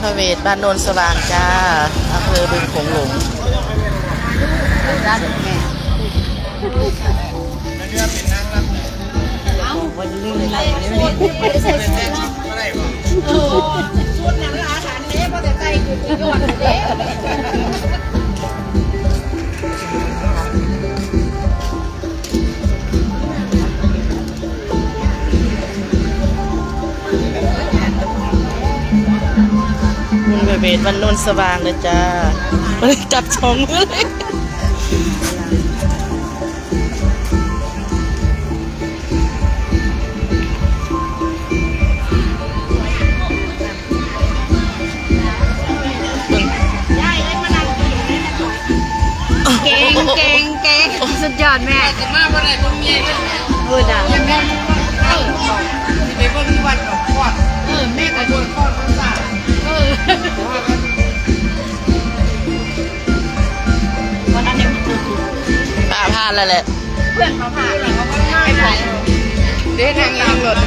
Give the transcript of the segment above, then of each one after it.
ພະເວດບ້ານໂນນສະຫວ່າງຈ້າ ອຳເພີບຶງໂຂງຫຼົງ. ບຸນພະເວດວັດໂນນສະຫວ່າງເດີຈ້າ ຈັບສອງມືເລີຍ. ເກັ່ງ ເກັ່ງ ເກັ່ງ ສຸດຍອດແມ່. ມາບໍ່ໄດ້ ເບິ່ງເມຍເດີ. ເອີ ດາ ເອີ ຊິໄປເບິ່ງທີ່ວັດດອກຄອນ. ເອີ ແມ່ກໍເບິ່ງຄອນພາສາ. ເອີ ບໍ່ທັນໄດ້ ພາ ພາແລ້ວແຫຼະ. ເພື່ອນເຂົາພາໄປ ເດ້ ນາງຢູ່ທາງລົດ. ອັ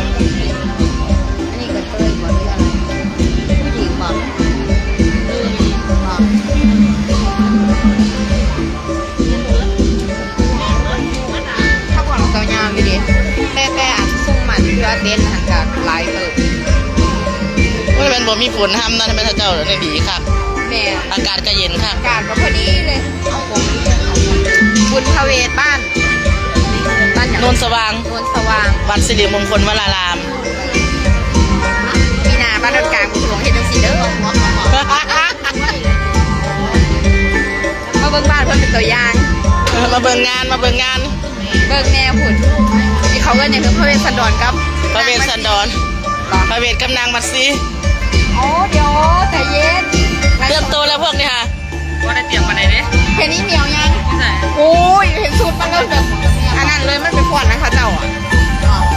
ນນີ້ກະເທີຍບໍ ຫຼືອະໄລ? ຜູ້ຍິງບໍ? ຜູ້ຍິງບໍ? ຂະບວນເຂົາເຈົ້າຍາວຢູ່ເດ ແຕ່ ແຕ່ອັນຊຸມອັນທີ່ວ່າເຕັນຫັ້ນກະຫຼາຍເຕີບ. ໂອ້ຍ ແມ່ນບໍ່ມີຝົນຫ້ຳນະ ແມ່ນເຂົາເຈົ້ານີ້ດີຄັກ. ແມ່ນ ອາກາດກະເຢັນຄັກ ອາກາດກະພໍດີເລີຍ. ບຸນພະເວດບ້ານ ບ້ານຫຍັງ? ໂນນສະຫວ່າງ ໂນນສະຫວ່າງ ວັດສິລິມົງຄົນວະລາລາມ. ປີໜ້າບ້ານໂນນກາງບຸນຫຼວງເຮັດຈັ່ງຊີ້ເດີ. ມາເບິ່ງບ້ານເພິ່ນເປັນຕົວຢ່າງ. ເອີ ມາເບິ່ງງານ ມາເບິ່ງງານ. ເບິ່ງແນ່ພຸ້ນ ທີ່ເຂົາເອີ້ນຫຍັງ ພະເວດສັນດອນກັບ ພະເວດສັນດອນ ພະເວດກັບນາງມັດຊີ. ໂອ້ ດຽວ ໃຈເຢັນ ຕຽມໂຕແລ້ວພວກນີ້ຫາ. ບໍ່ໄດ້ຕຽມປານໃດເດ້. ເຫັນອີ່ໝຽວຍັງ? ຢູ່ໃສ? ໂອ້ຍ ເຫັນຊຸດມັນເລີຍແບບ ອັນນັ້ນເລີຍ ມັນໄປຟ້ອນນຳເຂົາເຈົ້າອະ.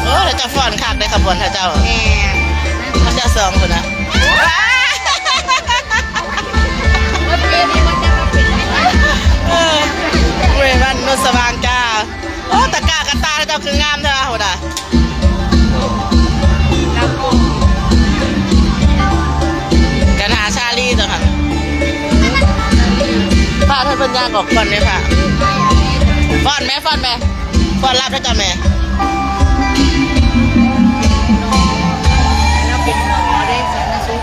ເອີ ເຂົາເຈົ້າຟ້ອນຄັກເດ້ ຂະບວນເຂົາເຈົ້າ. ແມ່ນ ເຂົາເຈົ້າສອງຄົນນະ. ເອີ ເວີຍ ບ້ານໂນນສະຫວ່າງຈ້າ. ໂອ້ ຕະກ້າກະຕ່າເຈົ້າຄືງາມແທ້ຫວາ ໂຫດາ. ກັນຫາຊາລີຕົວຫັ້ນ. ພາໃຫ້ເພິ່ນຍ່າງອອກກ່ອນເດ້ພະ. ຟ້ອນແມ່ ຟ້ອນແມ່ ຟ້ອນລາບໃຫ້ເຈົ້າແມ່.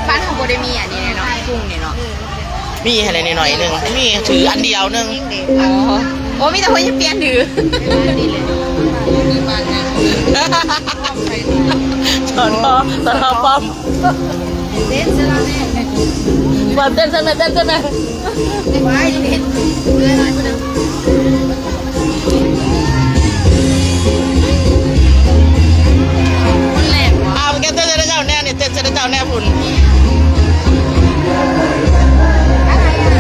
ບ້ານເຮົາບໍ່ໄດ້ມີອັນນີ້ເນາະ ກຸ້ງນີ້ເນາະ. ມີຫັ້ນແຫຼະໜ້ອຍໜຶ່ງ ມີຖືອັນດຽວໜຶ່ງ. ອໍ ໂອ້ ມີແຕ່ຄົນຈະປ່ຽນຖື. ສອນ ສອນ ປ້ອມ ປ້ອມເຕັ້ນໃສ່ແມ່ ເຕັ້ນໃສ່ແມ່. ເອົາ ເກັບເຕັ້ນໃສ່ເຈົ້າແນ່ນີ້ ເຕັ້ນໃສ່ເຈົ້າແນ່ພຸ້ນ.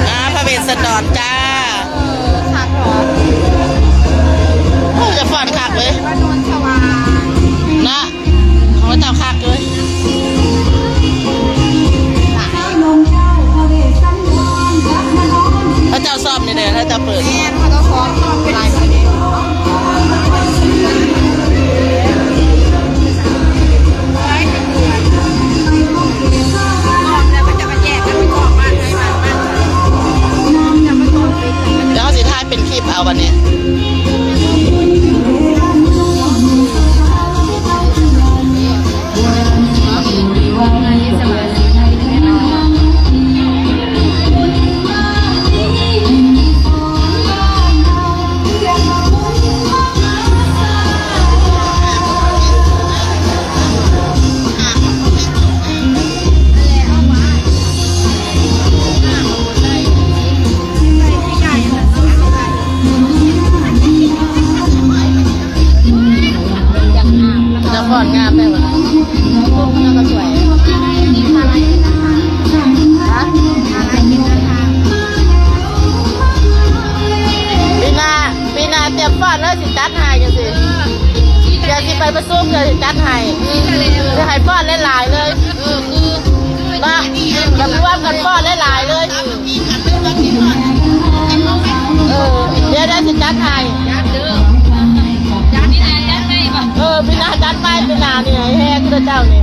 ອ່າ ພະເວດສັນດອນຈ້າ. ໂອ້ ຈະຟ້ອນຄັກເລີຍ ນະ. ໂອ້ ເຈົ້າຄັກເລີຍ. ເຂົາເຈົ້າຊ້ອມນີ້ເດ້ ເຂົາເຈົ້າເປີດ. ແມ່ນ ເຂົາເຈົ້າຊ້ອມຫຼາຍກວ່ານີ້. ດຽວເຮົາຊິຖ່າຍເປັນຄລິບເອົາບັດນີ້. ຈະຟ້ອນງາມໄດ້ບໍ່? ແລ້ວກໍສວຍ. ຮະ? ປີໜ້າ ປີໜ້າຕຽມຟ້ອນເດີ ຊິຈັດໃຫ້ຈັ່ງຊີ້. ດຽວຊິໄປປະຊຸມ ດຽວຊິຈັດໃຫ້. ຊິໃຫ້ຟ້ອນຫຼາຍໆເລີຍ. ເນາະ ແບບລວມກັນຟ້ອນຫຼາຍໆເລີຍ. ເອີ ດຽວ ດຽວຊິຈັດໃຫ້. ເອີ ປີໜ້າຈັດໃໝ່ ປີໜ້ານີ້ໃຫ້ແຮງເດີເຈົ້ານີ້.